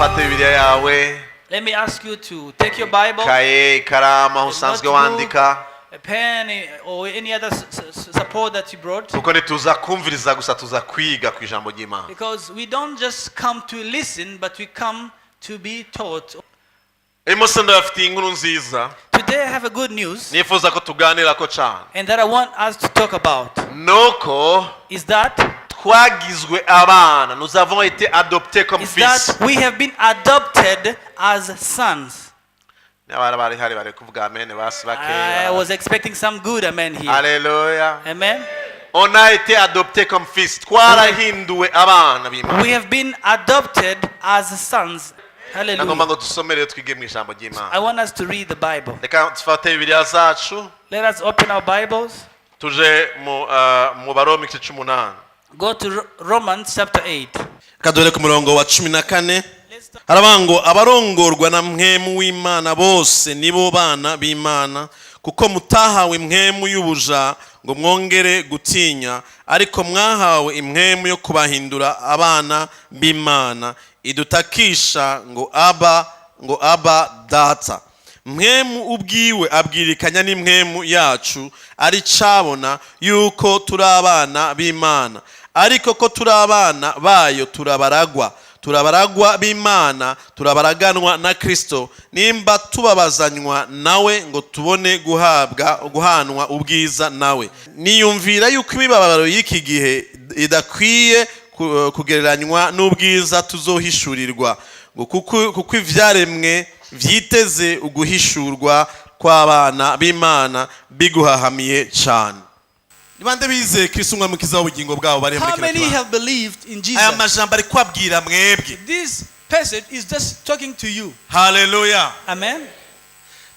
Ufate Bibiliya yawe. Let me ask you to take your Bible, Ikaye, ikaramu, aho a usanzwe notebook, wandika. a pen, or any other support that you brought. Kuko ntituza kumviriza gusa, tuza kwiga ku ijambo ry'Imana. Because we don't just come to listen, but we come to be taught. Uyu munsi ndabafitiye inkuru nziza. Today I have a good news, Nifuza ko tuganirako cyane. And that I want us to talk about. Nuko Is that twagizwe abana, nous avons été adoptés comme is fils. That we have been adopted as sons. Niba bari hari bari kuvuga amen basi I bakeya. Was expecting some good amen here. Haleluya. Amen. On a été adopté comme fils, twarahinduwe abana b'Imana. We have been adopted as sons. Nagomba Hallelujah. ngo dusomere, twige mu ijambo ry'Imana. I want us to read the Bible. Reka dufate Bibiliya zacu. Let us open our Bibles. Tuje mu Baroma igice c'umunani. Go to Romans chapter 8. Reka duhere ku murongo wa 14. Let's start. Haravuga ngo abarongorwa na mpwemu w'Imana bose nibo bana b'Imana, kuko mutahawe impwemu y'ubuja ngo mwongere gutinya, ariko mwahawe impwemu yo kubahindura abana b'Imana, idutakisha ngo aba, ngo aba data. Mpwemu ubwiwe abwirikanya n'impwemu yacu ari cabona yuko turi abana b'Imana. Ariko ko turi abana bayo, turabaragwa, turabaragwa b'Imana, turabaraganwa na Kristo, nimba tubabazanywa nawe ngo tubone guhabwa guhanwa ubwiza nawe. Niyumvira yuko imibabaro y'iki gihe idakwiye kugereranywa n'ubwiza tuzohishurirwa, ngo kuko ivyaremwe vyiteze uguhishurwa kw'abana b'Imana biguhahamiye cane. Ni bande bizeye Kristo umwami mukiza w'ubugingo bwabo bari muri How kino many kibanza? Have believed in Jesus? Aya majambo ari kubabwira mwebwe. This passage is just talking to you. Haleluya. Amen.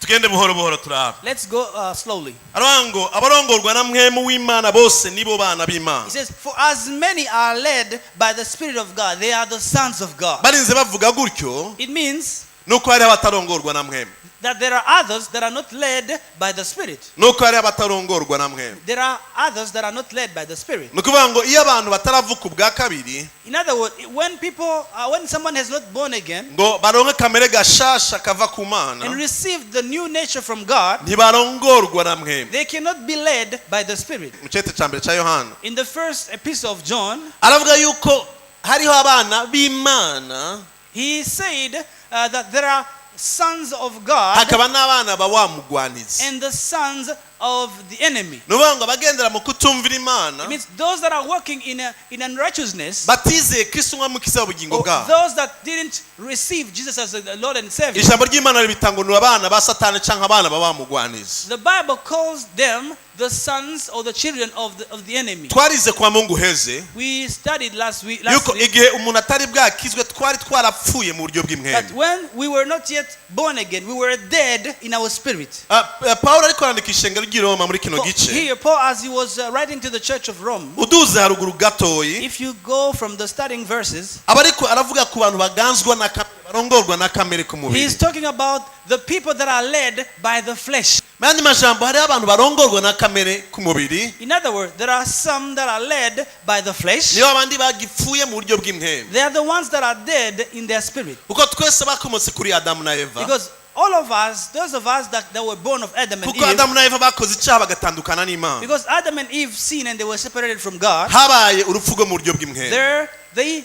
Tugende buhoro buhoro turaba. Let's go slowly. Aravuga ngo abarongorwa na mpwemu w'Imana bose nibo bana b'Imana. He says, "For as many are led by the Spirit of God, they are the sons of God." Barinze bavuga gutyo, It means nuko hariho abatarongorwa na mpwemu. That there are others that are not led by the Spirit. Nuko hariho abatarongorwa na mpwemu. There are others that are not led by the Spirit. Ni ukuvuga ngo iyo abantu bataravuka ubwa kabiri, In other words, when someone has not born again ngo baronke kamere gashasha kava ku Mana, and received the new nature from God, ntibarongorwa na mpwemu. They cannot be led by the Spirit. Mu cete cya mbere cya Yohana, In the first epistle of John, aravuga yuko hariho abana b'Imana, he said that there are sons of God hakaba n'abana ba wa mugwanizi. And the sons of the enemy. Ni ukuvuga ngo abagendera mu kutumvira Imana, It means those that are walking in unrighteousness, batizeye Kristo umwami w'ubugingo or bwabo, those that didn't receive Jesus as the Lord and Savior. Ijambo ry'Imana ribita ngo ni abana ba Satani cyangwa abana ba wa mugwanizi. The Bible calls them the sons or the children of the enemy. Twarize kwa Mungu heze We studied last week, last yuko week igihe umuntu atari bwakizwe twari twarapfuye mu buryo that bw'impwemu. When we were not yet born again, we were dead in our spirit. Ah, Pawulo ariko arandika ishengero ry'i Roma muri kino gice. Here, Paul, as he was writing to the church of Rome, Uduze haruguru gatoyi, if you go from the starting verses, aba ariko aravuga ku bantu baganzwa na kamere, barongorwa na kamere k'umubiri. He's talking about the people that are led by the flesh. Mu yandi majambo, hariho abantu barongorwa na kamere k'umubiri. In other words, there are some that are led by the flesh. Niyo abandi bagipfuye mu buryo bw'impwemu. They are the ones that are dead in their spirit. Kuko twese bakomotse kuri Adamu na Eva. Because all of us, those of us that were born of Adam and Kuko Eve, Adamu na Eva bakoze icyaha bagatandukana n'Imana, because Adam and Eve sinned and they were separated from God, habaye urupfu rwo mu buryo bw'impwemu. There, they,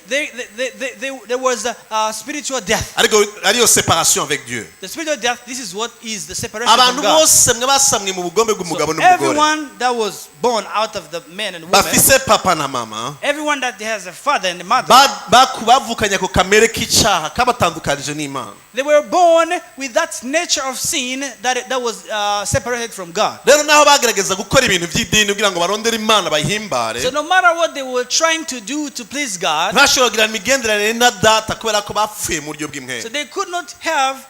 there was a spiritual death. Ariko ariyo separation avec Dieu. The spiritual death, this is what is the separation from Abantu God. bose mwe basamwe mu bugombe bw'umugabo So n'umugore, everyone that was born out of the man and woman, bafise papa na mama, everyone that has a father and a mother, bavukanye ako kamere k'icyaha kabatandukanije n'Imana. They were born with that nature of sin that was separated from God. Rero naho bagerageza gukora ibintu by'idini kugira ngo barondere Imana bayihimbare, So no matter what they were trying to do to please God, ntibashobora kugira imigenderanire na data kubera ko bapfuye mu buryo bw'impwemu. So they could not have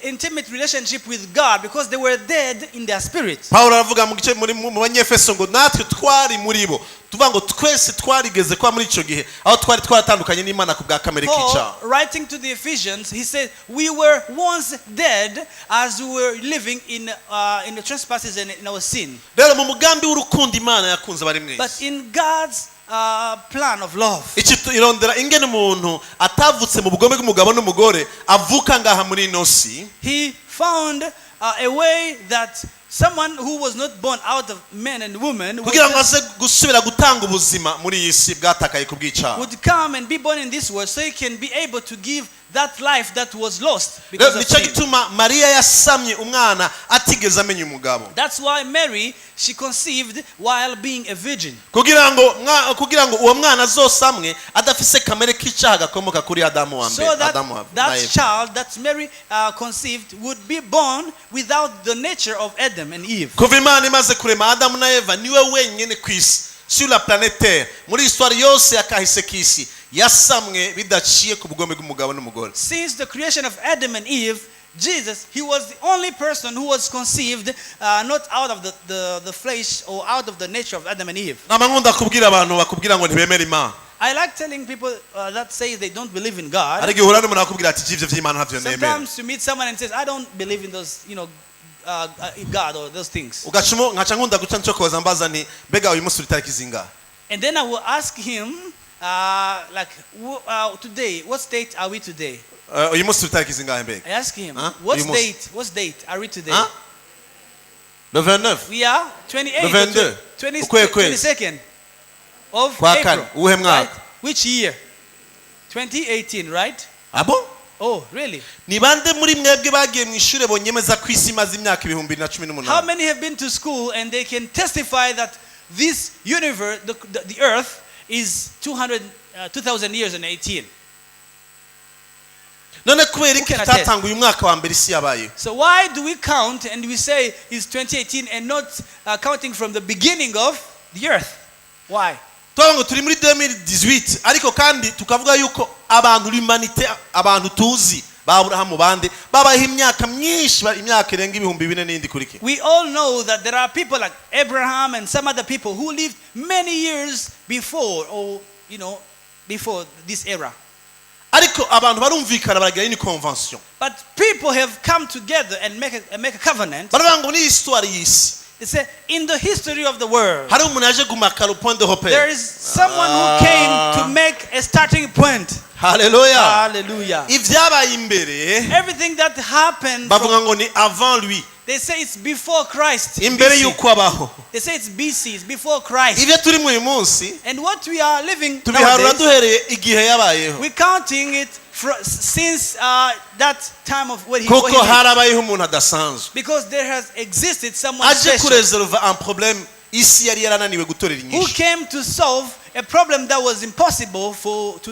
intimate relationship with God because they were dead in their spirit. Pawulo aravuga mu gice muri mu Banyefeso ngo natwe twari muri bo, Tuvuga ngo twese twarigeze kuba muri icyo gihe aho twari twaratandukanye n'Imana ku bwa kamere k'icyaha. Paul, writing to the Ephesians, he said, "We were once dead as we were living in the trespasses and in our sin." Rero mu mugambi w'urukundo Imana yakunze abari mu But isi, in God's plan of love, iki irondera ingene umuntu atavutse mu bugome bw'umugabo n'umugore avuka ngaha muri ino si, He found a way that someone who was not born out of men and women would, kugira ngo aze gusubira gutanga ubuzima muri iyi si bwatakaye ku bw'icyaha. would come and be born in this world so he can be able to give that life that was lost Rero because of nicyo sin. Gituma Mariya yasamye umwana atigeze amenya umugabo. That's why Mary, she conceived while being a virgin. Kugira ngo kugira ngo uwo mwana azosamwe adafise kamere k'icyaha gakomoka kuri Adamu wa mbere, So that Adamu na that Eva. child that Mary conceived would be born without the nature of Adam and Eve. Kuva Imana imaze kurema Adamu na Eva, niwe wenyine ku isi, sur la planète Terre, muri histoire yose yakahise k'isi, yasamwe bidaciye ku bugome bw'umugabo n'umugore. Since the creation of Adam and Eve, Jesus, he was the only person who was conceived not out of the flesh or out of the nature of Adam and Eve. Nama nkunda kubwira abantu bakubwira ngo ntibemere Imana. I like telling people that say they don't believe in God. Ariko igihe uhura n'umuntu akubwira ati ivyo vy'Imana ntavyo nemera, Sometimes you meet someone and says, "I don't believe in those, in God or those things." ugaca nkaca nkunda guca ncokoza mbaza nti mbega uyu munsi uri tariki zingahe? And then I will ask him, like, "Today, what date are we today?" Uyu munsi uri tariki zingahe mbega? I ask him, Huh? "What You must- date? What date are we today?" Huh? Le 29. We are 28, Le 22. 20, Ukuhe kwezi? 22nd of Kwa kane. April. Uwuhe mwaka? Right? Which year? 2018, right? Abo. Oh, really? Ni bande muri mwebwe bagiye mu ishuri bonyemeza ko isi imaze imyaka ibihumbi na cumi How n'umunani? many have been to school and they can testify that this universe, the earth, is 200, 2,000 years and 18? None kubera iki Who can attest? tutatanga uyu mwaka wa mbere isi yabayeho? So why do we count and we say it's 2018 and not counting from the beginning of the earth? Why? Tuvuga ngo turi muri 2018 ariko kandi tukavuga yuko abantu, l'humanité, abantu tuzi ba Aburahamu bande babayeho imyaka myinshi, imyaka irenga 4000 n'indi ikurikira. We all know that there are people like Abraham and some other people who lived many years before or before this era. Ariko abantu barumvikana baragira une convention. But people have come together and make a covenant. Baravuga ngo ni histoire y'isi, They say in the history of the world, hari umuntu yaje gumarka le point de there repère. is someone who came to make a starting point. Haleluya. Hallelujah. Ibyabaye imbere, Everything that happened, bavuga ngo ni avant lui, they say it's before Christ. imbere BC. y'uko abaho. They say it's BC, it's before Christ. Ibyo turimo uyu munsi, And what we are living tubiharura nowadays, duhereye igihe yabayeho, we're counting it since that time of what kuko he did. harabayeho umuntu adasanzwe Because there has existed someone aje special kuresolva un problème isi yari yarananiwe gutorera who inyishu. came to solve a problem that was impossible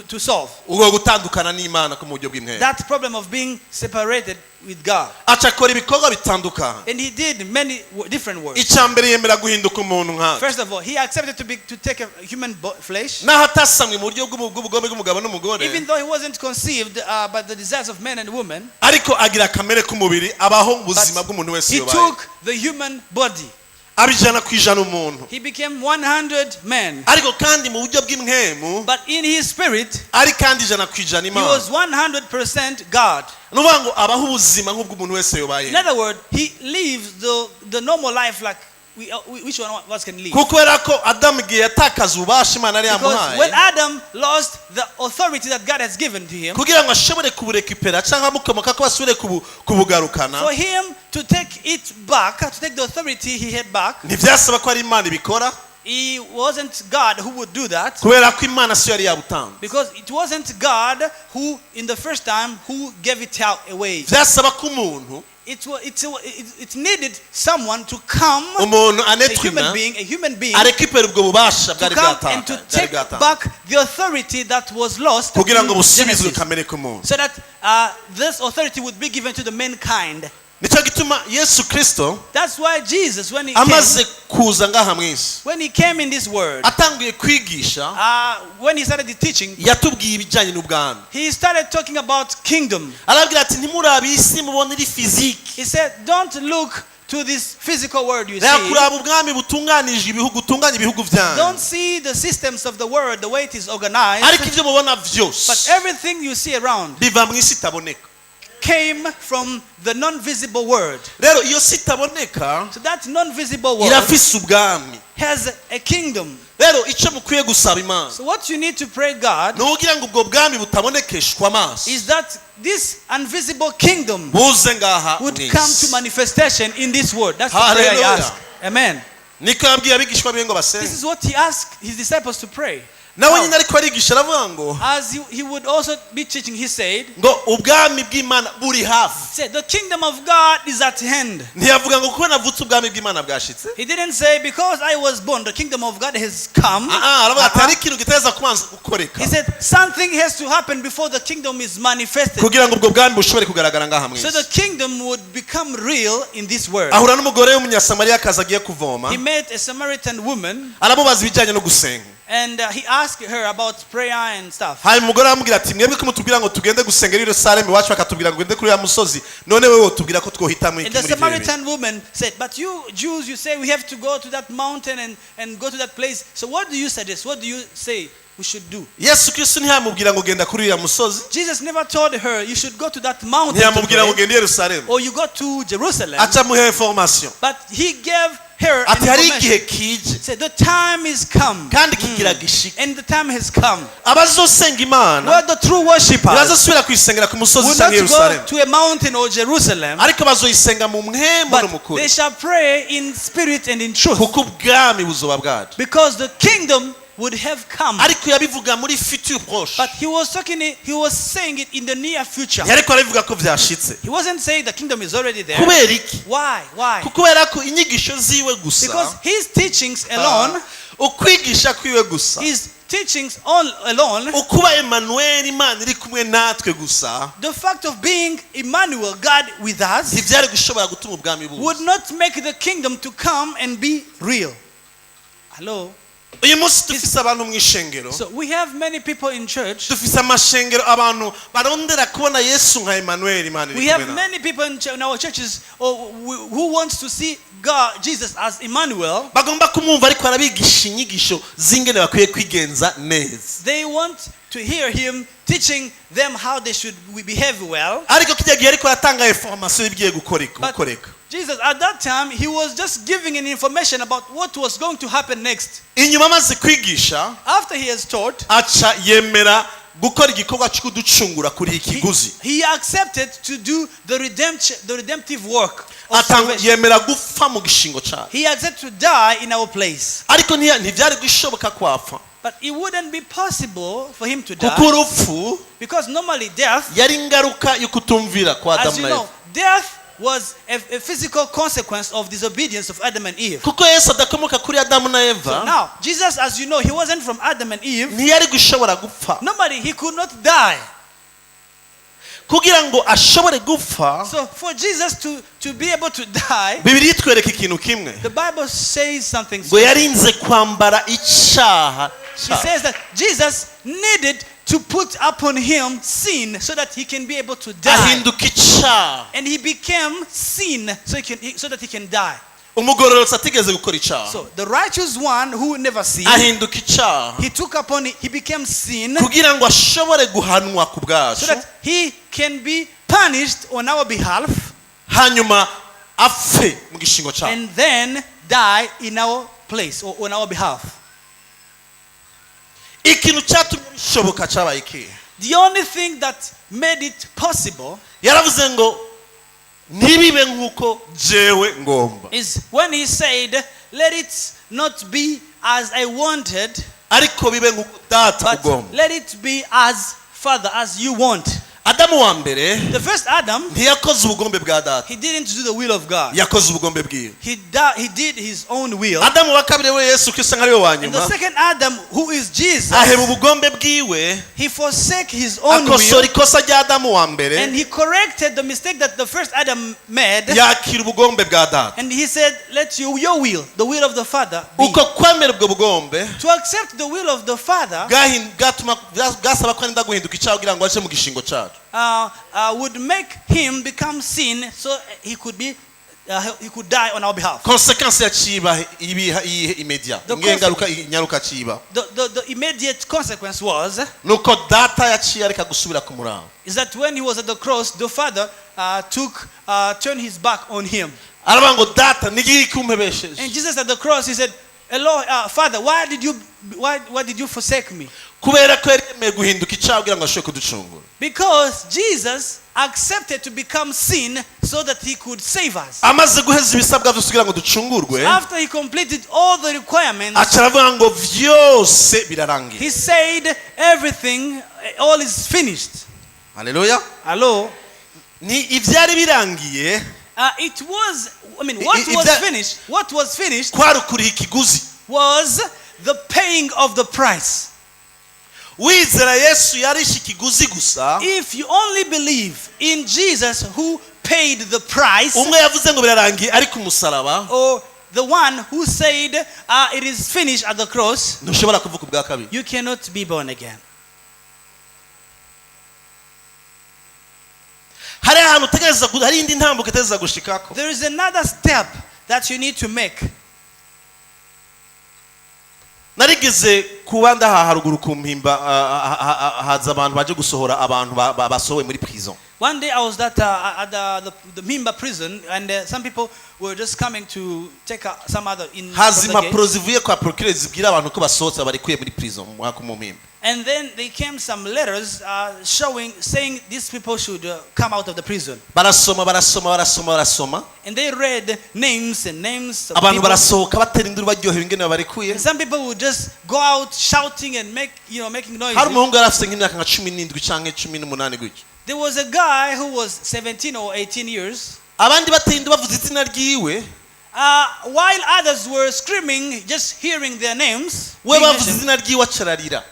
to solve. Ubwo gutandukana n'Imana ko mu buryo bw'intego. That problem of being separated with God. Aca akora ibikorwa bitandukanye. And he did many different works. Icya mbere yemera guhinduka umuntu nkatwe. First of all, he accepted to take a human flesh. Naho atasamwe mu buryo bw'ubugome bw'umugabo n'umugore, Even though he wasn't conceived by the desires of men and women, ariko agira akamere k'umubiri abaho mu buzima but bw'umuntu wese he yubaye. Took the human body. Aba 100% umuntu. He became 100 men. Ariko kandi mu buryo bw'impwemu, But in his spirit, ari kandi 100% he Imana. was 100% God. Ni ukuvuga ngo abaho ubuzima nk'ubw'umuntu wese yubaye. In other words, he lives the normal life like which one of us can live. Kuko kubera ko Adamu igihe yatakaza ububasha Imana yari Because when yamuhaye, Adam lost the authority that God has given to him, kugira ngo ashobore kuburekipera cyangwa amukomoka ko basubire kubugarukana, for him to take it back, to take the authority he had back, ntibyasaba ko ari Imana ibikora, he wasn't God who would do that. Kubera ko Imana siyo yari yabutanze. Because it wasn't God who, in the first time, who gave it out away. Byasaba ko umuntu, It, wa- it, it, it needed someone to come, umuntu, a un être human humain, being, a human being, arekipera ubwo bubasha to bwari come and to bwatakaye, bwari take bwatanzwe, back the authority that was lost kugira in ngo busubizwe Genesis, kamere k'umuntu. so that this authority would be given to the mankind. Nicyo gituma Yesu Kirisito That's why Jesus, when he came, amaze kuza ngaha mu isi, when he came in this world, atanguye kwigisha, when he started the teaching, yatubwiye ibijyanye n'ubwami. He started talking about kingdom. Arabwira ati ntimurabe isi mubona iri physique. He said, "Don't look to this physical world you Reka see. kuraba ubwami butunganije ibihugu, utunganya ibihugu byanyu. Don't see the systems of the world the way it is organized. Ariko ibyo mubona byose But everything you see around biva mu isi itaboneka. Came from the non-visible world. Rero iyo si itaboneka So that non-visible world irafise ubwami. Has a kingdom. Rero icyo mukwiye gusaba Imana So what you need to pray God ni ukugira ngo ubwo bwami butabonekeshwa amaso is that this invisible kingdom buze ngaha would mu come to isi. Manifestation in this world. That's the prayer I Hallelujah. ask. Amen. Niko yabwiye abigishwa biwe ngo This basenge. is what he asked his disciples to pray. Nawe nyine ariko arigisha aravuga ngo As he would also be teaching, he said, ngo ubwami bw'Imana buri hafi. Said, "The kingdom of God is at hand." Ntiyavuga ngo kuko navutse ubwami bw'Imana bwashitse. He didn't say, "Because I was born, the kingdom of God has come." Ah, ah, aravuga ati Uh-uh. hari ikintu giteza kubanza gukoreka He said, something has to happen before the kingdom is manifested. Kugira ngo ubwo bwami bushobore kugaragara ngaha mu So the isi. Kingdom would become real in this world. Ahura n'umugore w'umunyasamariya akaza agiye kuvoma. He met a Samaritan woman Aramubaza ibijyanye no gusenga. And he asked her about prayer and stuff. Hanyuma umugore aramubwira ati mwebwe ko mutubwira ngo tugende gusenga i Yerusalemu iwacu bakatubwira ngo ugende kuri uriya musozi none wewe wotubwira ko twohitamo And iki the muri ibyo bibiri?" Samaritan woman said, "But you Jews, you say we have to go to that mountain and go to that place. So what do you suggest? What do you say we should do?" Yesu Kristo ntiyamubwira ngo genda kuri uriya musozi. Jesus never told her, "You should go to that mountain to Ntiyamubwira ngo pray, genda i Yerusalemu. Or you go to Jerusalem." Aca amuha information. But he gave her an Ati hari information. igihe kije He said, "The time is come." kandi kigira gishika And the time has come. abazosenga Imana Where the true worshippers ntibazosubira kuyisengera ku musozi will cyangwa i not go Yerusalemu to a mountain or Jerusalem, ariko bazoyisenga mu mpwemu no but mu kuri they shall pray in spirit and in truth. Kuko ubwami buzoba bwaje. Because the kingdom would have come. Ariko yabivuga muri futur proche. But he was talking it, he was saying it in the near future. Yariko arabivuga ko vyashitse. He wasn't saying the kingdom is already there. Kubera iki? Why? Why? Kubera ko inyigisho ziwe gusa Because his teachings alone, ukwigisha kwiwe gusa his teachings all alone, ukuba Emmanuel Imana iri kumwe natwe gusa the fact of being Emmanuel, God with us, ntibyari gushobora gutuma ubwami buza. Would not make the kingdom to come and be real. Hello? Uyu munsi dufise abantu mu ishengero. So we have many people in church. Dufise amashengero abantu barondera kubona Yesu nka Emmanuel Imana iri We have kumwe natwe. Many people in our churches who wants to see God, Jesus as Emmanuel. Bagomba kumwumva ariko arabigisha inyigisho z'ingene bakwiye kwigenza neza. They want to hear him teaching them how they should behave well. Ariko kijya gihe ariko aratanga information y'ibigiye gukoreka But gukoreka. Jesus, at that time, he was just giving an information about what was going to happen next. Inyuma amaze kwigisha After he has taught, aca yemera gukora igikorwa cyo kuducungura kuri iki kiguzi. He accepted to do the redemption, the redemptive work of Atanga salvation. Yemera gupfa mu gishingo cyayo. He accepted to die in our place. Ariko ntibyari gushoboka kwapfa But it wouldn't be possible for him to die kuko urupfu because normally death, yari ingaruka yo kutumvira kwa as Adamu you na know, Eva. death was a physical consequence of disobedience of Adam and Eve. Kuko Yesu adakomoka kuri Adamu na So Eva now, Jesus, as you know, he wasn't from Adam and Eve. ntiyari gushobora gupfa. Normally, he could not die. Kugira ngo ashobore gupfa So for Jesus to be able to die, Bibiliya itwereka ikintu kimwe the Bible says something. ngo yarinze kwambara icyaha It cyacu. says that Jesus needed to put upon him sin so that he can be able to die. Ahinduka icyaha. And he became sin so that he can die. Umugororotsi atigeze gukora icyaha So the righteous one who never sinned, ahinduka icyaha he took upon it, he became sin kugira ngo ashobore guhanwa ku so bwacu that he can be punished on our behalf hanyuma apfe mu gishingo cyacu. And then die in our place or on our behalf. Ikintu cyatumye bishoboka cyabaye ikihe? The only thing that made it possible Yaravuze ngo ntibibe nk'uko jewe ngomba is when he said, "Let it not be as I wanted, ariko bibe nk'uko data but ugomba. Let it be as Father, as you want." Adamu wa mbere The first Adam, ntiyakoze ubugombe bwa data he didn't do the will of God. yakoze ubugombe bwiwe. He did his own will. Adamu wa kabiri we Yesu Kristo nk'ariwe wa And the nyuma second Adam, who is Jesus, aheba ubugombe bwiwe he forsake his own akosora will ikosa rya Adamu wa mbere and he corrected the mistake that the first Adam made. Yakira ubugombe bwa data. And he said, "Let your will, the will of the Father, be." Uko kwemera ubwo bugombe To accept the will of the Father bwasaba ko arinda guhinduka icyaha kugira ngo aje mu gishingo cyacu. Would make him become sin so he could be he could die on our behalf. Conséquence yaciye ibiha iyihe immédiat? Ingaruka inyaruka ciba? The immediate consequence was Nuko Data yaciye areka gusubira kumuraba. Is that when he was at the cross, the Father turned his back on him. Aravuga ngo Data nigiki kumpebesheje? And Jesus at the cross, he said, "Elo, Father, why did you forsake me?" Kubera ko yari yemeye guhinduka icyaha kugira ngo ashobore kuducungura. Because Jesus accepted to become sin so that he could save us. Amaze guheza ibisabwa byose kugira ngo ducungurwe, After he completed all the requirements, aca aravuga ngo vyose birarangiye. He said, "Everything, all is finished." Haleluya. Hello? Ni ivyari birangiye. It was, I mean, what was finished, what was finished Kwari ukuriha ikiguzi. Was the paying of the price. Wizera Yesu yarishe ikiguzi gusa, If you only believe in Jesus who paid the price, umwe yavuze ngo birarangiye ari ku musaraba, or the one who said it is finished at the cross, ntushobora kuvuka ubwa kabiri. You cannot be born again. Hari ahantu utegereza hari indi ntambuko utegereza gushikako. There is another step that you need to make. Narigeze kuba ndaha haruguru ku Mpimba, ah, ah, ah, haza abantu baje gusohora abantu basohowe muri prison. One day I was at the Mpimba prison, and some people were just coming to take some other in Haza from the gate. impapuro zivuye kwa procureur zibwira abantu ko basohotse barikuye muri prison mu Mpimba. And then they came some letters showing, saying these people should come out of the prison. Barasoma, barasoma, barasoma, barasoma. And they read names and names of Abantu people. barasohoka batera induru baryohewe ingene babarekuye. And some people would just go out shouting and making noise. Hari umuhungu yari afite nk'imyaka nka 17 canke 18 gutyo. There was a guy who was 17 or 18 years. Abandi bateye induru bavuze izina ryiwe, While others were screaming, just hearing their names we being bavuze mentioned, izina ryiwe acararira.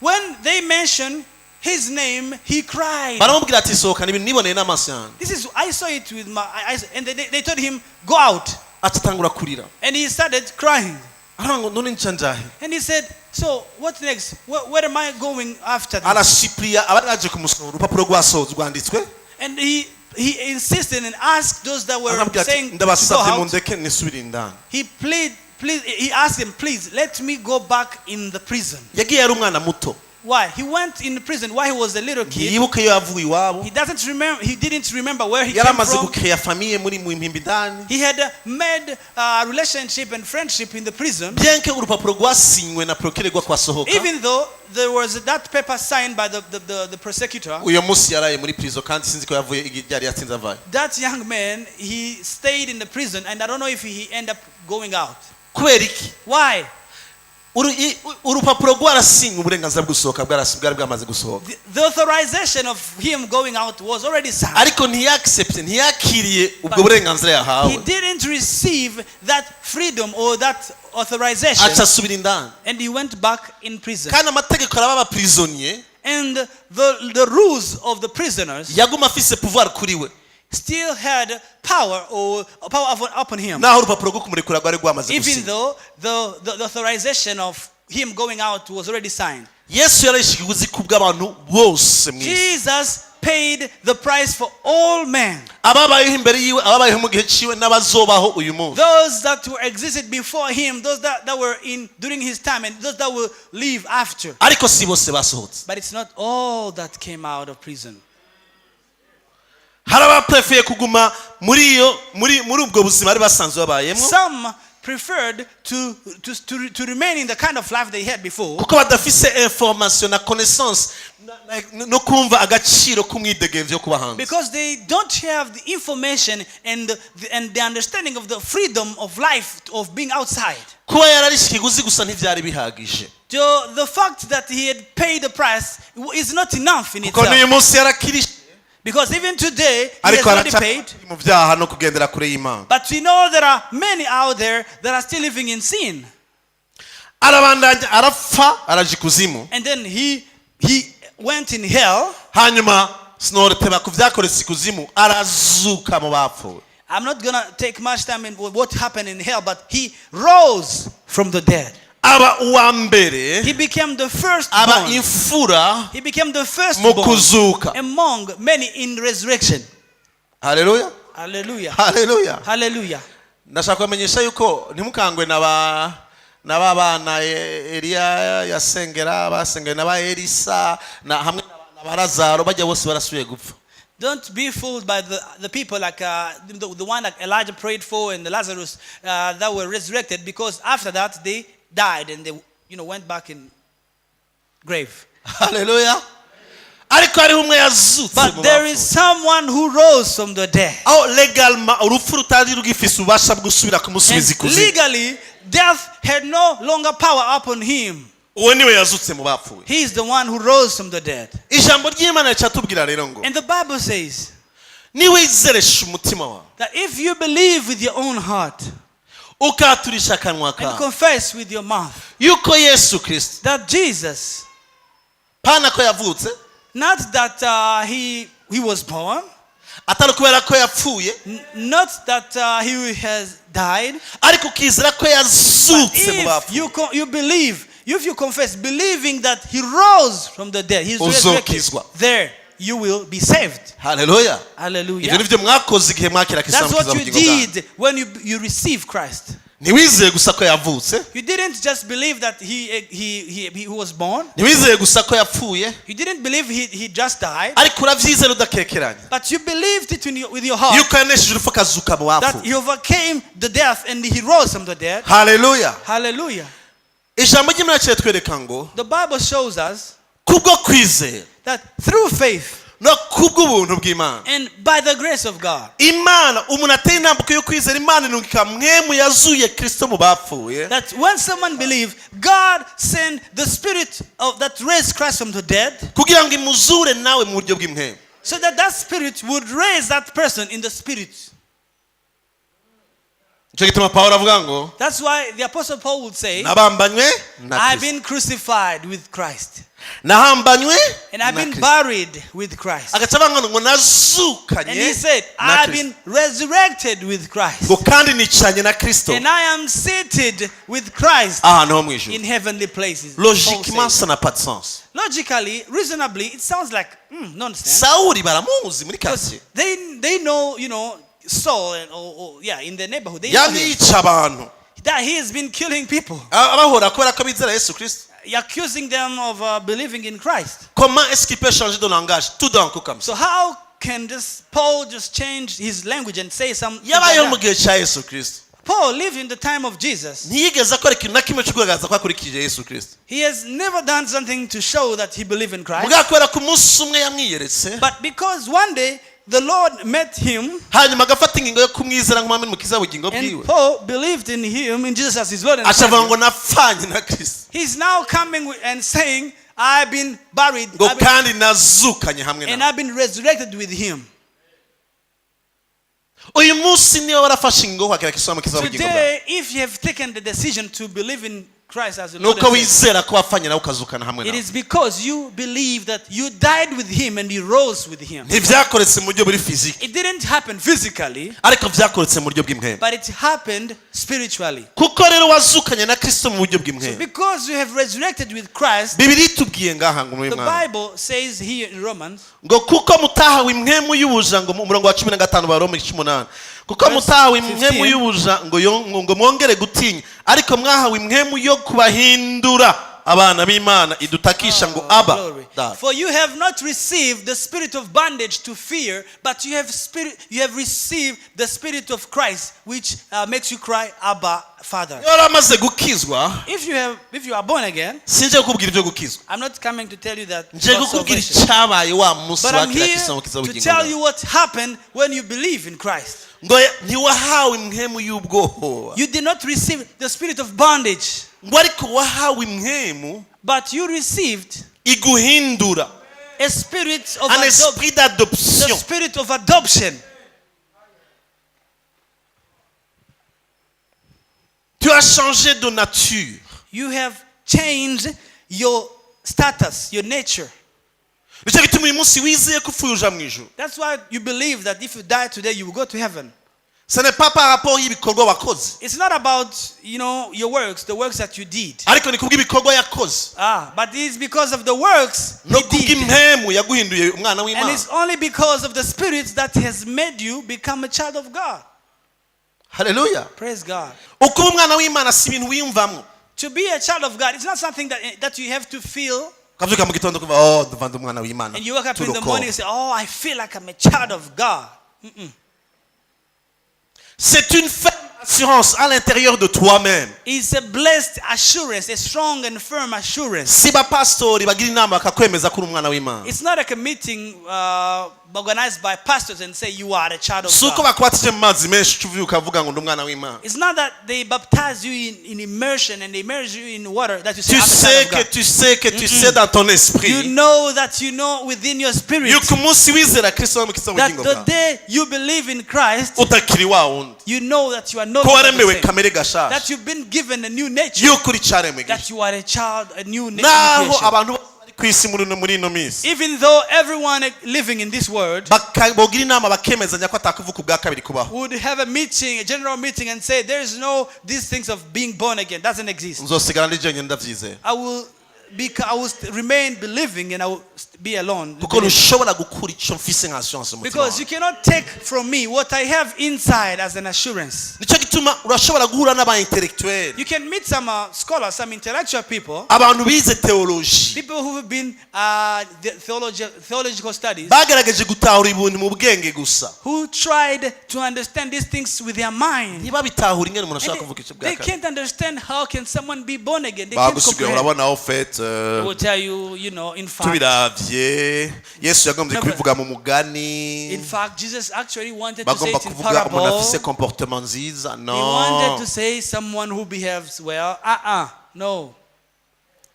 When they mentioned his name, he cried. Baramubwira ati sohoka ni ibintu niboneye n'amaso yanjye. This is I saw it with my eyes, and they told him, "Go out," Aca atangura kurira. And he started crying. Aravuga ngo none nca njahe? And he said, "So what next? Where am I going after this?" Arasuppliya abari baje kumusohora urupapuro rwasohotse rwanditswe. And he insisted and asked those that were Arababwira ati saying to go ndabasabye out. mundeke nisubire indani. He plead, please, he asked him, "Please let me go back in the prison." Yagiye ari umwana muto. Why? He went in the prison while he was a little kid. Ntiyibuke iyo yavuye iwabo. He doesn't remember. He didn't remember where he Yari came amaze from. gukeya famille muri mu Mpimba indani. He had made relationship and friendship in the prison, Bien que urupapuro rwasinywe na procureur kwasohoka, even though there was that paper signed by the prosecutor. Uyo munsi yaraye muri prison kandi sinzi ko yavuye igihe ryari yatsinze avayo. That young man, he stayed in the prison, and I don't know if he ended up going out. Kubera iki? Why? Urupapuro rwarasinywe uburenganzira bwo gusohoka bwari bwamaze gusohoka. The authorization of him going out was already signed. Ariko ntiyaccepte ntiyakiriye ubwo burenganzira yahawe. He didn't receive that freedom or that authorization, Aca asubira indani. And he went back in prison. Kandi amategeko araba abaprisonnier And the rules of the prisoners yaguma afise pouvoir kuri we, still had power or power upon him. naho urupapuro rwo kumurekura rwari rwamaze Even gusinywa. though the authorization of him going out was already signed. Yesu yarishe ikiguzi kubw'abantu bose mu isi. Jesus paid the price for all men. Ababayeho imbere yiwe, ababayeho mu gihe ciwe n'abazobaho uyu munsi. Those that were existed before him, those that were in during his time, and those that will live after. Ariko si bose basohotse. But it's not all that came out of prison. Hari abaprefeye kuguma muri iyo muri ubwo buzima bari basanzwe babayemo, Some preferred to remain in the kind of life they had before kuko badafise information na connaissance no kumva agaciro k'umwidegemvyo wo kuba hanze. Because they don't have the information and the understanding of the freedom of life of being outside. Kuba yararishe ikiguzi gusa ntivyari bihagije. The fact that he had paid the price is not enough in Kuko n'uyu itself. munsi yarakirishe, Because even today, he has ariko already araca paid. mu byaha no kugendera kure y'Imana. But we know there are many out there that are still living in sin. Arabandanya arapfa araja ikuzimu. And then he went in hell. Hanyuma sinoreteba ku byakoretse ikuzimu arazuka mu bapfuye. I'm not going to take much time in what happened in hell, but he rose from the dead. Aba uwa mbere, He became the first aba born. imfura He became the mu firstborn kuzuka. Among many in resurrection. Haleluya. Hallelujah. Haleluya. Hallelujah. Ndashaka kubamenyesha yuko ntimukangwe na ba na ba bana Eliya yasengera, basengera na ba Elisa na hamwe na ba Lazaro, bajya bose barasubiye gupfa. Don't be fooled by the people like the one that Elijah prayed for and the Lazarus that were resurrected, because after that they died and they went back in grave. Haleluya. Ariko hariho umwe yazutse But mu there bapfuye. is someone who rose from the dead. Aho légalement urupfu rutari rugifise ububasha bwo gusubira kumusubiza And ikuzimu. legally, death had no longer power upon him. Uwo niwe yazutse mu bapfuye. He is the one who rose from the dead. Ijambo ry'Imana ricatubwira rero ngo And the Bible says niwizeresha umutima wawe that if you believe with your own heart ukaturisha akanwa and kawe confess with your mouth yuko Yesu Kristo that Jesus, pana ko yavutse, not that he was born, atari kubera ko yapfuye, not that he has died, ariko ukizera ko yazutse mu if bapfuye, you believe, if you confess, believing that he rose from the dead, he's resurrected, Uzokizwa. there you will be saved. Haleluya. Ibyo Hallelujah. nibyo mwakoze igihe mwakira That's Kristo what you bugingo bwanyu. did when you received Christ. Ntiwizeye gusa ko yavutse. You didn't just believe that he was born. Ntiwizeye gusa ko yapfuye. You didn't believe he just died. Ariko urabyizera udakekeranya But you believed it with your heart yuko yanesheje urupfu akazuka mu that bapfuye. he overcame the death and he rose from the dead. Haleluya. Hallelujah. Ijambo ry'Imana kiratwereka ngo The Bible shows us kubwo kwizera that through faith no kubw'ubuntu bw'Imana, and by the grace of God, Imana umuntu ateye intambwe yo kwizera, Imana irungika mpwemu yazuye Kristo mu bapfuye that when someone believes, God sent the spirit of that raised Christ from the dead, kugira ngo imuzure nawe mu buryo bw'impwemu. So that that spirit would raise that person in the spirit. Nicyo gituma Pawulo avuga ngo That's why the Apostle Paul would say, nabambanywe na I've Kristo, been crucified with Christ, nahambanywe and I've na been Kristo. buried with Christ. Agaca avuga ngo nazukanye And he said, na I've Kristo, been resurrected with Christ, ngo kandi nicanye na Kristo and I am seated with Christ ahantu ho mu ijuru. in heavenly places. Paul Logiquement, says. ça n'a pas de sens. Logically, reasonably, it sounds like nonsense. Sawuli baramuzi muri Because quartier. they know, Saul and or, yeah, in the neighborhood. They know Yamye him. yica abantu That he has been killing people, abahora kubera ko bizera Yesu Kristo. Accusing them of believing in Christ. Comment est-ce qu'il peut changer de langage tout d'un coup comme ça? So how can this Paul just change his language and say something Yabayeho like mu that? gihe cya Yesu Kristo. Paul lived in the time of Jesus. Ntiyigeze akora ikintu na kimwe cyo kugaragaza ko akurikije Yesu Kristo. He has never done something to show that he believed in Christ. Mugabo kubera ko umunsi umwe yamwiyeretse, But because one day the Lord met him hanyuma agafata ingingo yo kumwizera nk'umwami n'umukiza w'ubugingo bwiwe, and Paul believed in him, in Jesus as his Lord and aca avuga Savior. ngo napfanye na Kristo, He's now coming and saying, I've been buried ngo kandi nazukanye hamwe and nawe. I've been resurrected with him. Uyu munsi niba warafashe ingingo yo kwakira Kristo nk'umukiza w'ubugingo bwawe, Today, if you have taken the decision to believe in Christ as your Lord nuko and Savior, wizera ko wapfanye nawe ukazukana hamwe it nawe. is because you believe that you died with him and you rose with him. Ntibyakoretse mu buryo buri physique, It didn't happen physically, ariko byakoretse mu buryo bw'impwemu. But it happened spiritually. Kuko rero wazukanye na Kristo mu buryo bw'impwemu, Because you have resurrected with Christ, Bibiliya itubwiye ngaha ngo muri the mwana Bible says here in Romans, ngo kuko mutahawe impwemu y'ubuja, ngo mu murongo wa 15 wa Roma 8, kuko Verse mutahawe impwemu 15. y'ubuja ngo mwongere gutinya, ariko mwahawe impwemu yo kubahindura abana b'Imana idutakisha ngo aba Glory. Data. For you have not received the spirit of bondage to fear, but you have received the spirit of Christ, which makes you cry, Abba, Father. Iyo wari gukizwa, If you are born again, sinje kukubwira ibyo gukizwa, I'm not coming to tell you that nje about kukubwira salvation. icyabaye wa munsi But I'm wakira here Kristo nk'umukiza to w'ubugingo tell bwawe. you what happened when you believe in Christ. Ngo ntiwahawe impwemu y'ubwoba, You did not receive the spirit of bondage, ngo ariko wahawe impwemu but you received iguhindura, a spirit of un adoption. esprit The d'adoption. spirit of adoption. Tu as changé de nature. You have changed your status, your nature. Nicyo gituma uyu munsi wizeye ko upfuye uja mu ijuru. That's why you believe that if you die today, you will go to heaven. Ce n'est pas par rapport y'ibikorwa wakoze, It's not about your works, the works that you did. Ariko ni kubw'ibikorwa yakoze Ah, but it's because of the works no he did. Kubw'impemu yaguhinduye umwana And w'Imana. it's only because of the Spirit that has made you become a child of God. Haleluya. Praise God. Ukuba umwana w'Imana si ibintu wiyumvamo. To be a child of God, it's not something that you have to feel. Ukabyuka mu gitondo kuva oh ndumva ndi umwana w'Imana. And you wake up in the Turoko. Morning and say, "Oh, I feel like I'm a child of God." C'est une ferme assurance à l'intérieur de toi-même. It's a blessed assurance, a strong and firm assurance. Si bapasitori bagira inama bakakwemeza ko uri umwana w'Imana. It's not like a meeting organized by pastors and say you are a child of Si uko God. bakubatije mu mazi menshi uca uvyuka ukavuga ngo ndi umwana w'Imana. It's not that they baptize you in immersion and they immerse you in water that you say, Tu "I'm a child sais of que God." tu sais que tu sais dans ton You esprit know that you know within your spirit yuko umunsi wizera Kristo wamukiza that ubugingo the bwawe day you believe in Christ, utakiri wa wundi you know that you are no ko longer the waremewe same. kamere gashasha That you've been given a new nature. yuko uri icaremwe That gishya you are a child, a new naho creation. abantu bose bari ku isi muri ino minsi Even though everyone living in this world bogira inama bakemezanya ko atakuvuka ubwa kabiri kubaho, would have a meeting, a general meeting, and say there is no these things of being born again doesn't exist. Nzosigara ndi jenyine ndavyizera. I will remain believing and I will be alone Kuko believing. ntushobora gukura ico mfise nka assurance mu mutima Because you wanje. cannot take from me what I have inside as an assurance. Nicyo gituma urashobora guhura n'aba intellectuel, You can meet some scholars, some intellectual people, abantu bize théologie, people who have been the theological studies, bagerageje gutahura ibintu mu bwenge gusa, who tried to understand these things with their mind. ntibabitahura ingene umuntu And ashobora kuvuga icyo bwa they kabiri. Can't understand how can someone be born again. They can't Bagusigaye comprehend. urabona au fait They will tell you, in fact, tubiravye Yesu yagombye No, kubivuga mu mugani. in fact, Jesus actually wanted to say Bagomba it in kuvuga umuntu parable. afise comportement nziza. He wanted No, to say someone who behaves well. Uh-uh, no.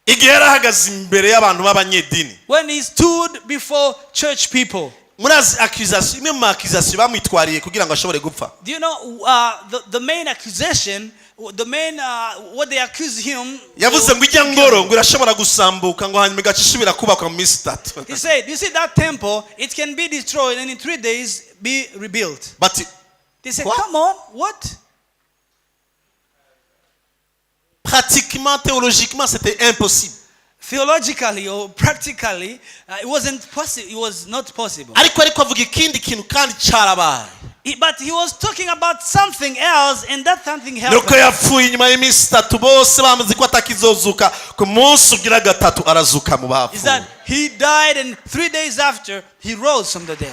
Igihe yari ahagaze imbere y'abantu b'abanyedini, When he stood before church people, murazi accusation imwe mu ma accusation bamwitwariye kugira ngo ashobore gupfa? Do you know the main accusation, what they accuse him? Yavuze ngo ijya ngoro ngo irashobora gusambuka ngo hanyuma igaca isubira kubakwa mu minsi itatu. He said, "You see that temple, it can be destroyed and in 3 days be rebuilt." Bati They said, What? "Come on, what?" Pratiquement, théologiquement, c'était impossible. Theologically or practically, it wasn't possible. It was not possible. Ariko avuga ikindi kintu kandi cyarabaye. But he was talking about something else, and that something Nuko happened. yapfuye inyuma y'iminsi itatu bose bamaze ko atakizozuka ku munsi ugira gatatu arazuka mu Is bapfuye. that he died, and 3 days after, he rose from the dead.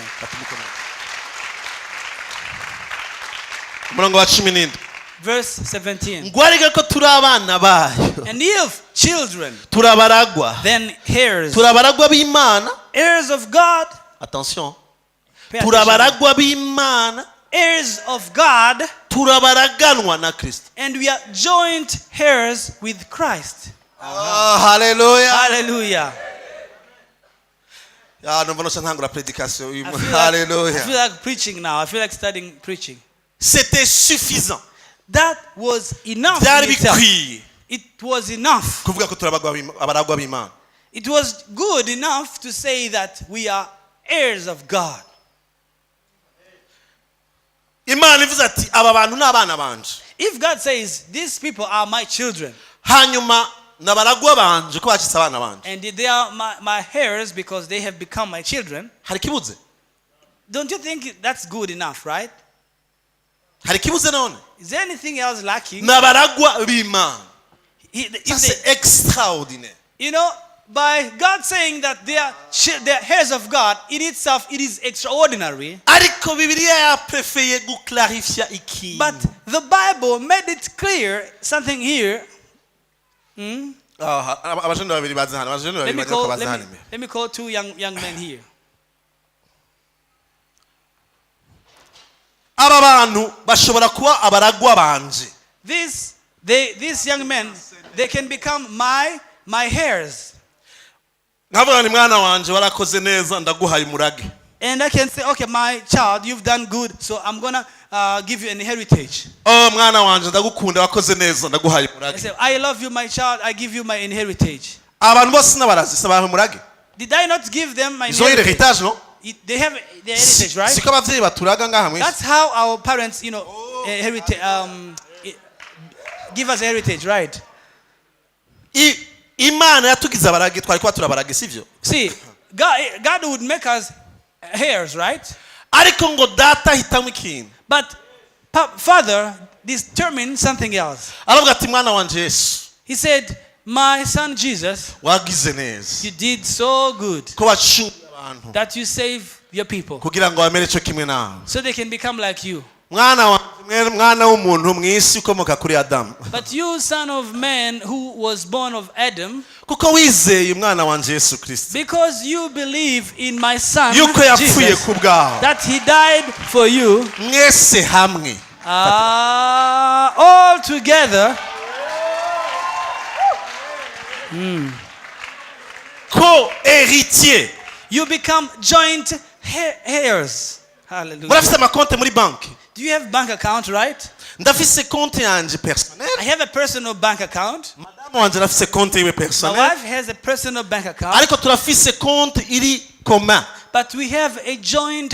Umurongo wa cumi n'indwi. Verse 17. Ngo ariko ko turi abana bayo, And if children, turabaragwa, then heirs, turabaragwa b'Imana. Heirs of God. Attention. Pay attention. Turabaragwa b'Imana, Heirs of God, turabaraganwa na Kristo. And we are joint heirs with Christ. Ah, haleluya. Hallelujah. Ah, numva noca ntangura prédication uyu I mu- feel like, I Haleluya. feel like preaching now. I feel like studying preaching. C'était suffisant. That was enough in Byari itself. bikwiye It was enough. kuvuga ko turabagwa abaragwa b'Imana. It was good enough to say that we are heirs of God. Imana ivuze ati aba bantu ni abana banje, If God says, "These people are my children, hanyuma nabaragwa banje ko bacitse abana banje, and they are my heirs because they have become my children," hari ikibuze? Don't you think that's good enough, right? Hari ikibuze none? Is there anything else lacking? Nabaragwa b'Imana. If Ça, c'est extraordinaire. By God saying that they are heirs of God, in itself it is extraordinary. Ariko Bibiliya yaprefeye guclarifya ikintu. But the Bible made it clear something here. Ah, abajene babiri baza hano, abajene Let babiri me baza call, baza let hano me, imbere. let me call two young men here. Aba bantu bashobora kuba abaragwa banje. These young men, they can become my heirs. Nkavuga ni mwana wanje warakoze neza ndaguhaye umurage. And I can say, "Okay, my child, you've done good, so I'm going to give you an heritage." Oh mwana wanje ndagukunda wakoze neza ndaguhaye I umurage. say, "I love you, my child, I give you my inheritage." Abantu bose n'abarazi sinabahaye umurage. Did I not give them my Ils ont eu inheritance? l'héritage, non? They have their heritage, right? Siko abavyeyi baturaga ngaha mwese? That's how our parents, heritage, give us heritage, right? Imana yatugize abarage, twari kuba turabarage, sivyo? See, God would make us heirs, right? Ariko ngo data ahitamo ikintu. But Father determined something else. Aravuga ati mwana wanje Yesu, He said, "My son Jesus, wagize neza you did so good ko wacunguye abantu that you save your people kugira ngo bamere cyo kimwe nawe, so they can become like you. Mwana wanje, mwana w'umuntu mu isi ukomoka kuri Adamu, But you, son of man, who was born of Adam, kuko wizeye umwana wanje Yesu Kirisito because you believe in my son yuko yapfuye Jesus, ku bwawe, that he died for you, mwese hamwe all together, co-héritier. You become joint heirs." Hallelujah. Murafise amakonte muri banki? Do you have bank account, right? Ndafise konte yanje personnel. I have a personal bank account. Madamu wanje arafise konte yiwe My personnel. wife has a personal bank account. Ariko turafise konte iri commun. But we have a joint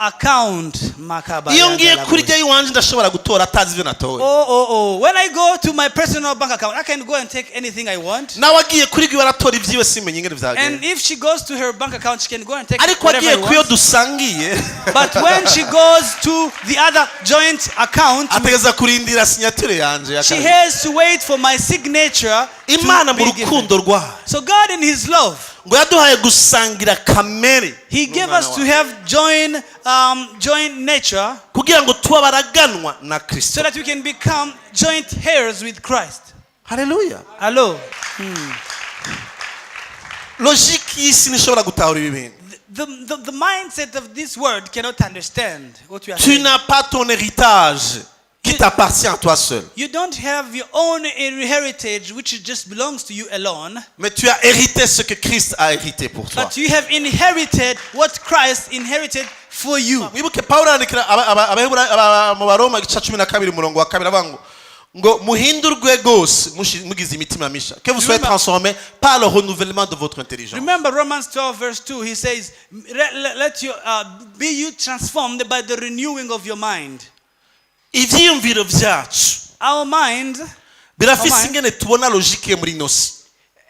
account. Makaba Iyo ngiye yandala kuri boy. rya iwanje ndashobora gutora atazi ivyo natoye. Oh. When I go to my personal bank account, I can go and take anything I want. Nawe agiye kuri rwiwe aratora ibyiwe simenye ingene And vyagenda. if she goes to her bank account, she can go and take Ariko whatever agiye I kuyo want. dusangiye, But when she goes to the other joint account, ategereza kurindira signature yanje ya she kabiri. has to wait for my signature to Imana mu be given. rukundo rwayo So God in His love, ngo yaduhaye gusangira kamere He gave n'umwana us to wayo, have joint nature kugira ngo tube abaraganwa na so Kristo. that we can become joint heirs with Christ. Haleluya. Hello. Logique y'isi ntishobora gutahura ibi bintu. The mindset of this world cannot understand what we are Tu saying. n'as pas ton héritage qui t'appartient à toi seul, You don't have your own heritage which just belongs to you alone, mais tu as hérité ce que Christ a hérité pour toi. but you have inherited what Christ inherited for you. Mwibuke Pawulo yandikira mu Baroma igice 12 umurongo wa kabiri avuga ngo muhindurwe rwose mugize imitima misha, que vous soyez Remember- transformés par le renouvellement de votre intelligence. Remember Romans 12, verse 2, he says, Let you be you transformed by the renewing of your mind." Ivyiyumviro vyacu Our mind birafise Our mind ingene tubona logique yo muri ino si.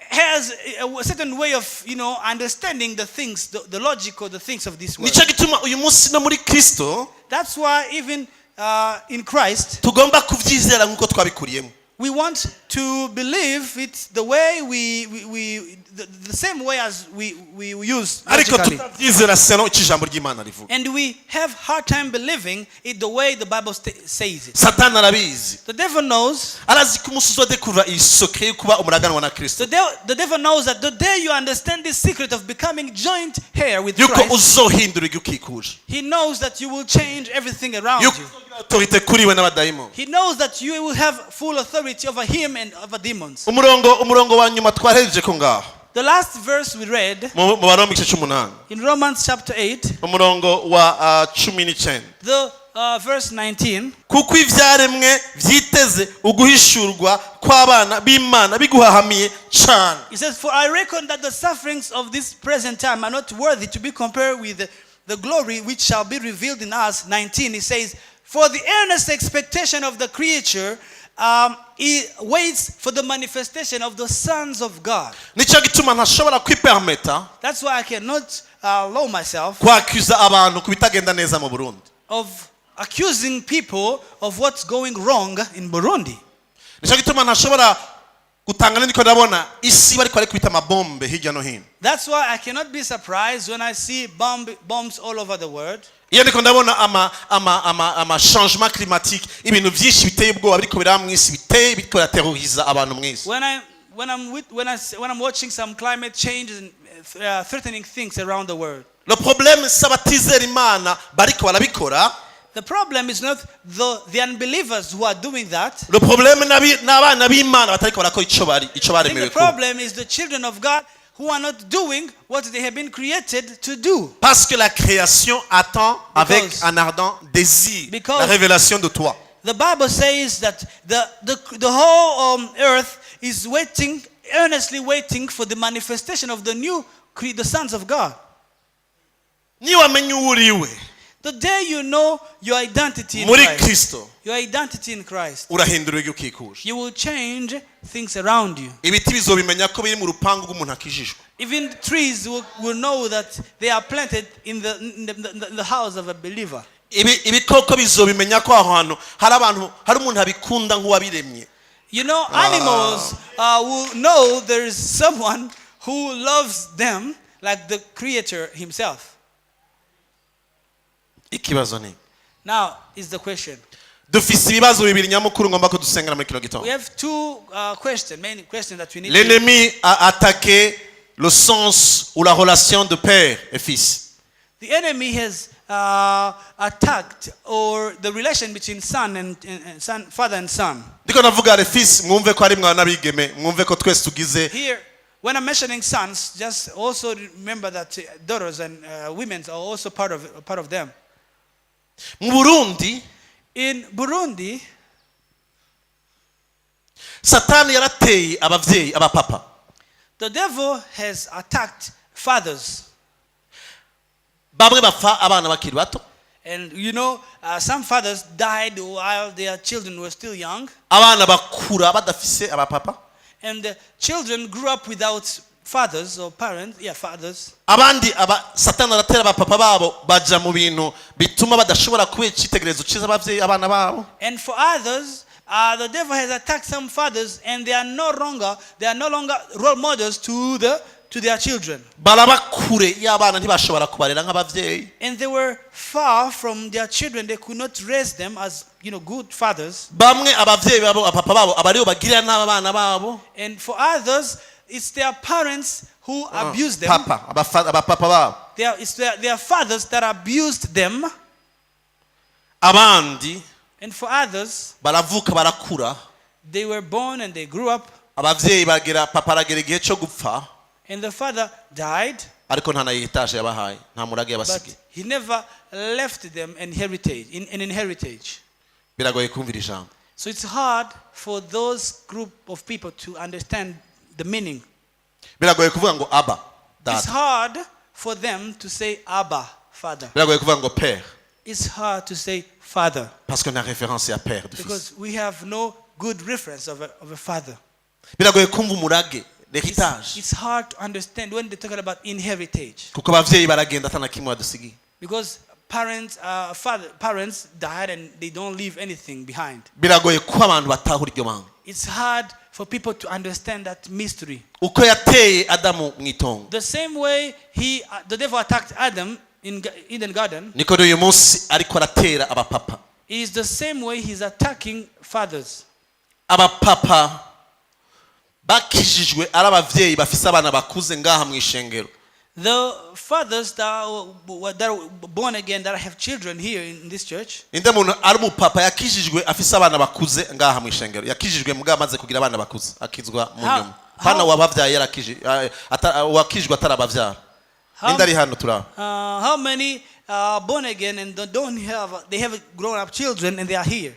has a certain way of understanding the things, the logic or the things of this world. Nico gituma uyu munsi no muri Kristo That's why even in Christ, tugomba kuvyizera nk'uko twabikuriyemo. We want to believe it the way we the same way as we use Ariko logically. tutavyizera selon icyo ijambo ry'Imana rivuga. And we have hard time believing it the way the Bible says it. Satani arabizi. The devil knows. Arazi ko umunsi uzodekura iyi secret yo kuba umuraganwa na Kristo, The devil knows that the day you understand this secret of becoming joint heir with yuko Christ, uzohindura igikikuje, he knows that you will change everything around yuko you. uzogira autorité kuri we n'abadayimoni. He knows that you will have full authority over him and over demons. Umurongo wa nyuma twahereje ko ngaho, The last verse we read mu Baroma igice c'umunani, in Romans chapter 8, umurongo wa 19, the verse 19. Kuko ivyaremwe vyiteze uguhishurwa kw'abana b'Imana biguhahamiye cane. It says, "For I reckon that the sufferings of this present time are not worthy to be compared with the glory which shall be revealed in us." 19, it says, "For the earnest expectation of the creature it waits for the manifestation of the sons of God." Nicyo gituma ntashobora kwipermeta That's why I cannot allow myself kwakuza abantu ku bitagenda neza mu Burundi. Of accusing people of what's going wrong in Burundi. Nicyo gituma ntashobora gutanga niko ndabona isi bariko barikubita amabombe hirya no hino. That's why I cannot be surprised when I see bombs all over the world. Iyo ndiko ndabona ama changement climatique, ibintu byinshi biteye ubwoba biriko biraba mu isi, biteye biriko biraterroriza abantu mu isi. When I when I'm with, when I when I'm watching some climate change and threatening things around the world. Le problème si abatizera Imana bariko barabikora. The problem is not the unbelievers who are doing that. Le problème n'abana b'Imana batariko barakora ico bari ico I think the baremewe kuba. Problem is the children of God who are not doing what they have been created to do. Parce que la création attend avec un ardent désir Because- la révélation de toi. The Bible says that the whole earth is waiting, earnestly waiting for the manifestation of the sons of God. Niwamenya uwo uriwe The day you know your identity in muri Christ, Kristo, your identity in Christ, urahindura ibigukikuje. You will change things around you. Ibiti bizobimenya ko biri mu rupangu rw'umuntu akijijwe. Even trees will know that they are planted in the house of a believer. Ibikoko bizobimenya ko aho hantu hari abantu, hari umuntu abikunda nk'uwabiremye. Animals will know there is someone who loves them like the Creator himself. Ikibazo ni Now is the question. Dufise ibibazo bibiri nyamukuru ngomba ko dusengera muri kino gitondo. We have two questions, main questions that we need to L'ennemi a attaqué le sens ou la relation de père et fils. The enemy has attacked or the relation between son and son, father and son. Ndiko ndavuga le fils, mwumve ko ari mwana n'abigeme, mwumve ko twese tugize. Here, when I'm mentioning sons, just also remember that daughters and women are also part of them. Mu Burundi, In Burundi, Satani yarateye abavyeyi, abapapa. The devil has attacked fathers. Bamwe bapfa abana bakiri bato. And some fathers died while their children were still young. Abana bakura badafise abapapa. And the children grew up without fathers or parents. Yeah, fathers. Abandi aba Satani aratera abapapa babo baja mu bintu bituma badashobora kuba icyitegererezo cyiza abavyeyi abana babo. And for others, the devil has attacked some fathers, and they are no longer role models to their children. Baraba kure y'abana, ntibashobora kubarera nk'abavyeyi. And they were far from their children. They could not raise them as good fathers. Bamwe abavyeyi babo, abapapa babo, abaribo bagirira nabi abana babo. And for others, it's their parents who abused them. Papa abapapa babo. It's their fathers that abused them. Abandi And for others, baravuka barakura, they were born and they grew up, abavyeyi bagera, papa aragera igihe cyo gupfa, and the father died, ariko nta na héritage yabahaye, nta murage yabasigiye. But he never left them an heritage, an inheritance. Biragoye kumvira ijambo. So it's hard for those group of people to understand the meaning. Biragoye kuvuga ngo Abba, It's Data. Hard for them to say Abba, Father. Biragoye kuvuga ngo Père, It's hard to say Father parce que nta référence ya père dufise. Because we have no good reference of a father. Biragoye kumva umurage, l'héritage, It's hard to understand when they're talking about inheritance kuko abavyeyi baragenda ata na kimwe badusigiye. Because parents died and they don't leave anything behind. Biragoye ko abantu batahura iryo banga. It's hard for people to understand that mystery. Uko yateye Adamu mu itongo, The same way the devil attacked Adam in Eden Garden niko n'uyu munsi ariko aratera abapapa. Is the same way he's attacking fathers. Abapapa bakijijwe ari abavyeyi bafise abana bakuze ngaha mu ishengero. The fathers that are born again that have children here in this church, Ninde muntu ari umupapa yakijijwe afise abana bakuze ngaha mu ishengero, yakijijwe mugabo amaze kugira abana bakuze, akizwa mu nyuma hano wababyaye wakijwe atarabavyara? Ninde ari hano turaba? How many are born again and don't have they have grown up children and they are here?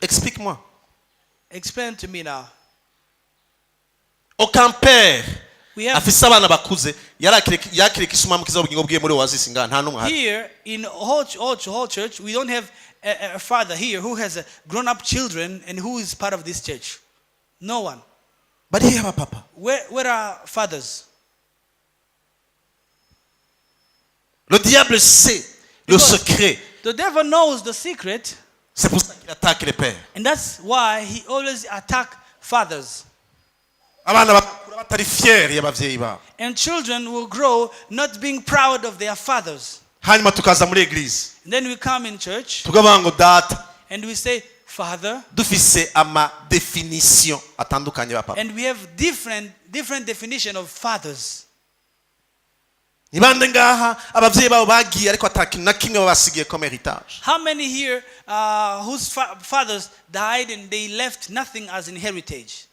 Explique moi. Explain to me now. Aucun père We have afise abana bakuze yakireka isumwa mukiza ubugingo bwiwe muri Oasis ngaha, nta n'umwe ahari. Here in whole church, we don't have a father here who has grown up children and who is part of this church. No one. Bari hehe abapapa? Where are fathers? Le diable sait le Because secret. the devil knows the secret, C'est pour ça qu'il attaque les pères. And that's why he always attack fathers. Abana bakura batari fiers y'abavyeyi babo. And children will grow not being proud of their fathers. Hanyuma tukaza muri église, And then we come in church tukavuga ngo Data, and we say, "Father," dufise ama définition atandukanye ba papa. And we have different definition of fathers. Ni bande ngaha abavyeyi babo bagiye ariko ata kintu na kimwe babasigiye comme héritage? How many here whose fathers died and they left nothing as in heritage?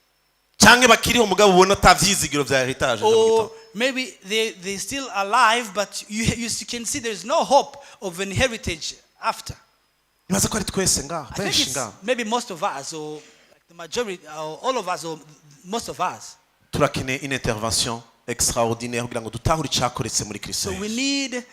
Canke bakiriho mugabo ubona ata vyizigiro vya héritage? Or maybe they're still alive, but you can see there's no hope of an heritage after. Nibaza ko ari twese ngaha, I think benshi it's ngaha. Maybe most of us, or like the majority, or all of us, or most of us. Turakeneye une intervention extraordinaire kugira ngo dutahure icyakoretse muri Kristo So we Yesu. Need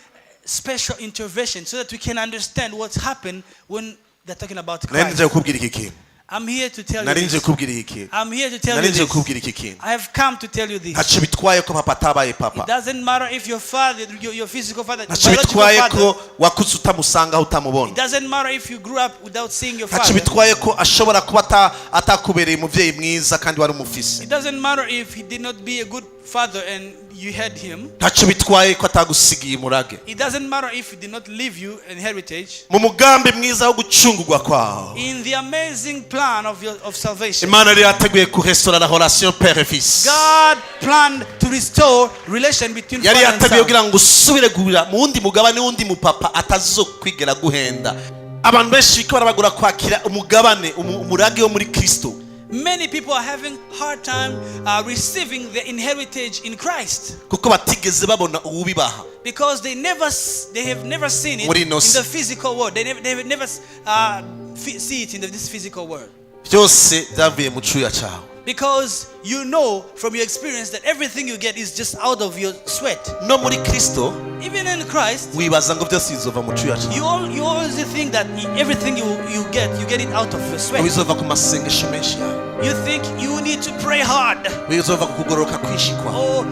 special intervention so that we can understand what's happened when they're talking about Nari nje Christ. kukubwira iki kintu. I'm here to tell you Nari nje this. kukubwira iki kintu. I'm here to tell Nari you nje this. kukubwira iki kintu. I have come to tell you this. Ntacyo bitwaye ko papa atabaye papa. It doesn't matter if your father, your physical father, Ntacyo biological bitwaye father. ko wakuze utamusanga aho utamubona. It doesn't matter if you grew up without seeing your Ntacyo father. bitwaye ko ashobora kuba atakubereye umubyeyi mwiza kandi wari umufise. It doesn't matter if he did not be a good father and you had him. Ntacyo bitwaye ko atagusigiye umurage. It doesn't matter if he did not leave you an heritage. Mu mugambi mwiza wo gucungurwa kwawe, In the amazing plan of salvation, Imana yari yateguye kurestaurer la relation père et fils. God planned to restore relation between Yari father and yateguye son. kugira ngo usubire guhurira mu wundi mugabane w'undi mupapa atazokwigera guhenda. Abantu benshi biko barabagura kwakira umugabane umurage wo muri Kristo. Many people are having hard time receiving the inheritance in Christ Kuko batigeze babona uwubibaha. Because they have never seen it Muri in ino si. the physical world. They have never see it in this physical world. Byose byavuye mu cyuya cyawe. Because you know from your experience that everything you get is just out of your sweat. No muri Kristo Even in Christ, wibaza ngo byose bizova mu cyuya cyawe. you always think that everything you get, you get it out of your sweat. Bizova ku masengesho menshi yawe. You think you need to pray hard. Bizova ku kugororoka kwinshi kwawe. Oh,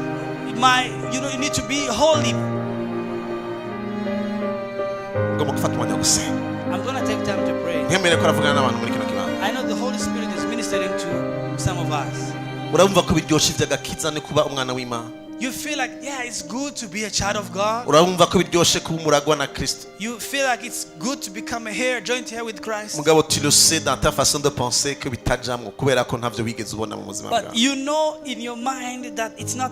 you need to be holy. Ngomba gufata umwanya wo gusenga. I'm gonna take time to pray. Nkwemere ko aravugana n'abantu muri kino kibanza. I know the Holy Spirit is ministering to some of us. Urumva ko biryoshye iby'agakiza ni kuba umwana w'Imana. You feel like, yeah, it's good to be a child of God. Urumva ko biryoshye kuba umuragwa na Kristo. You feel like it's good to become a heir, joint heir with Christ. Mugabo tu le sais dans ta façon de penser ko bitajamwo kubera ko ntavyo wigeze ubona mu buzima But bwawe. you know in your mind that it's not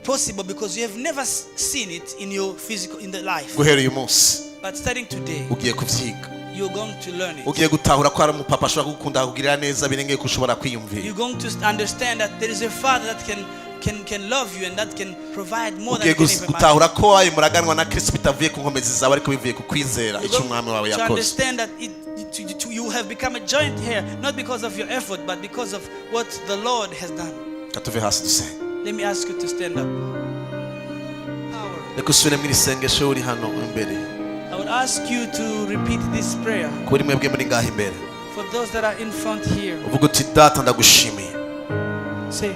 possible because you have never seen it in your physical, in the life. Guhera uyu munsi But starting today, ugiye kuvyiga. You're going to learn it. Ugiye gutahura ko hari umupapa ashobora kugukunda akakugirira neza birengeye ko ushobora kwiyumvira. You're going to understand that there is a father that can love you and that can provide more than Ugiye you can even imagine. gutahura ko wabaye muraganwa na Kristo bitavuye ku nkomezi zawe ariko bivuye ku kwizera You're icyo umwami wawe going to yakoze. Understand that you have become a joint heir, not because of your effort, but because of what the Lord has done. Reka tuve hasi dusenge. Let me ask you to stand up. Power. Reka usubire mu iri sengesho uri hano imbere. I would ask you to repeat this prayer Kuri mwebwe muri ngaho imbere, for those that are in front here. uvuga uti data ndagushimiye Say,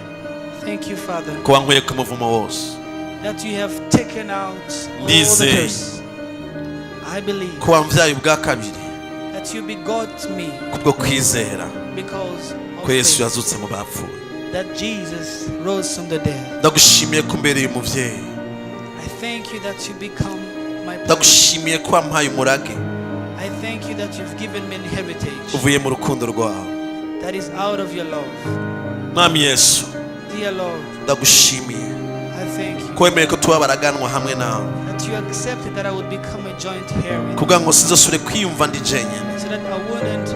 "Thank you, Father, ko wankuye ku muvumo wose. That you have taken out all the Ndizeye. Curse. I believe ko wambyaye ubwa kabiri that you begot me kubwo kwizera because of ko Yesu faith, yazutse mu bapfuye. That Jesus rose from the dead. Ndagushimiye ko umbereye umubyeyi. I thank you that you become my parent. Ndagushimiye ko wampaye umurage I thank you that you've given me an heritage uvuye mu rukundo rwawe. That is out of your love. Mwami Yesu, Dear Lord, ndagushimiye I thank you ko wemeye ko tuba baraganwa hamwe nawe that you accepted that I would become a joint heir with you, kugira ngo sinzosubire kwiyumva ndi jenyine so that I wouldn't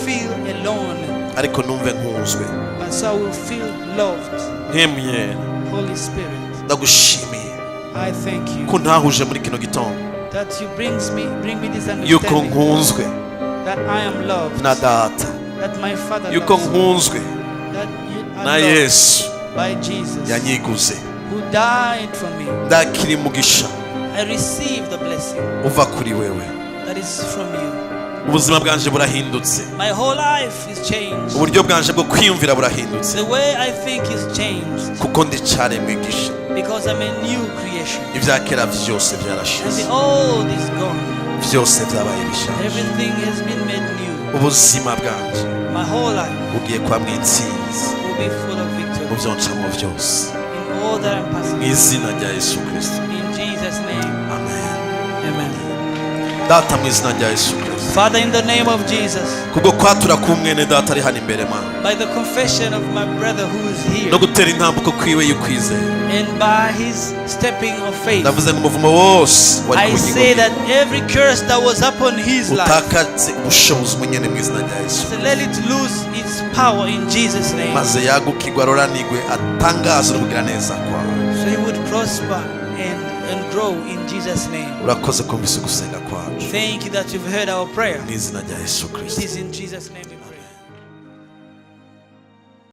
feel alone, ariko numve nkunzwe. But so I will feel loved. Mpwemu Yera, Holy Spirit, ndagushimiye I thank you ko ntahuje muri kino gitondo that you bring me this yuko understanding nkunzwe that I am loved, na data, that my Father yuko loves me, nkunzwe that you are na loved Yesu by Jesus yanyiguze. Who died for me. Ndakira umugisha I receive the blessing uva kuri wewe. That is from you. Ubuzima bwanje burahindutse. My whole life is changed. Uburyo bwanje bwo kwiyumvira burahindutse The way I think is changed kuko ndi cyaremwe gisha. Because I'm a new creation. Ibya kera byose And byarashize, the old is gone. byose byabaye bishaje. Everything has been made new. Ubuzima bwanje My whole life bugiye kuba mu intsinzi will be full of mu victory byo ncamo byose in all that I'm passing. Mu izina rya Yesu Kirisito. In Jesus' name, Amen. Amen. Data mu izina rya Yesu Kirisito, Father, in the name of Jesus, kubwo kwatura k'umwene data ari hano imbere mana by the confession of my brother who is here, no gutera intambuko kwiwe y'ukwizera, and by his stepping of faith, ndavuze ngo umuvumo wose wari I ku bugingo say bwe that every curse that was upon his life, utakaze ubushobozi umunyene mu izina rya Yesu, so let it lose its power in Jesus' name. Maze yagukirwe aroranigwe atangaze ubugiraneza kwawe. So he would prosper and grow in Jesus' name. Urakoze kumvise ugusenga kwacu. Thank you that you've heard our prayer. Mu izina rya Yesu It Kirisito. is in Jesus' name we pray.